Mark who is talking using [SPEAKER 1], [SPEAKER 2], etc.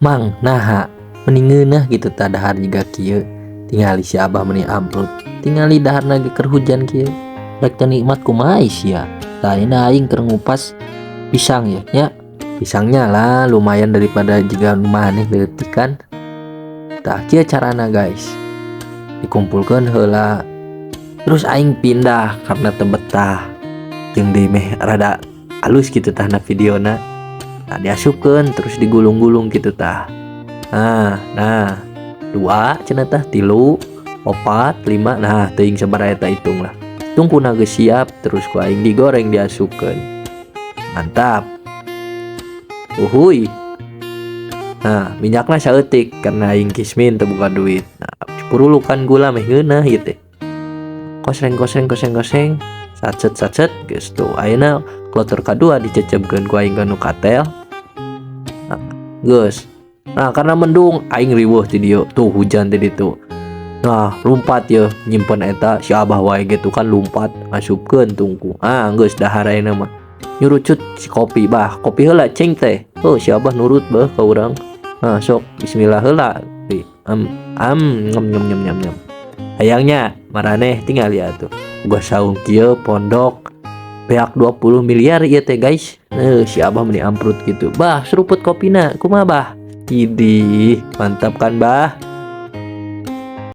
[SPEAKER 1] Mang, naha meni ngeunah gitu tah dahar jiga kieu. Tingali si Abah meni amprut. Tingali daharna ge keur hujan kieu. Rek teu nikmat kumaha sia. Tah, ayeuna aing keur ngupas pisang ya nya. Pisangnya lah lumayan daripada jiga nu maneh leutik kan. Tah, kieu carana, guys. Dikumpulkeun heula. Terus aing pindah karena teu betah. Jeung deui meh rada alus gitu tah na videona. Nah, diasupkeun terus digulung-gulung gitu tah. Nah, nah, dua cenah tah, tilu, opat, lima, nah teuing sabaraha eta, hitung lah. Tungkuna geus siap, terus ku aing digoreng, diasupkeun. Mantap. Uhuy. Nah, minyakna saeutik karena aing kismin teu boga duit. Nah, purulukan gula meh ngeunah ieu teh. Kosreng kosreng kosreng kosreng, sacet sacet, geus tuh. Ayeuna kloter kadua dicecebkeun ku aing ka nu katel. Nah, geus. Nah, karena mendung aing riweuh ti dieu. Tuh hujan ti ditu. Nah, lumpat ye nyimpen eta si Abah wae gitu kan, lumpat ngasupkeun tungku. Ah, geus dahar ayeuna mah. Nyurucut si kopi, bah, kopi heula cing teh. Oh, si Abah nurut bah ka urang. Nah, sok bismillah heula. Am am ngem ngem ngem ngem ngem. Hayangnya maraneh tinggal lihat tuh. Gua saung kieu pondok beak 20 miliar ieu teh, guys. Eh, si Abah meni amprut gitu. Bah, seruput kopina. Kumaha, bah? Idih, mantap kan, bah?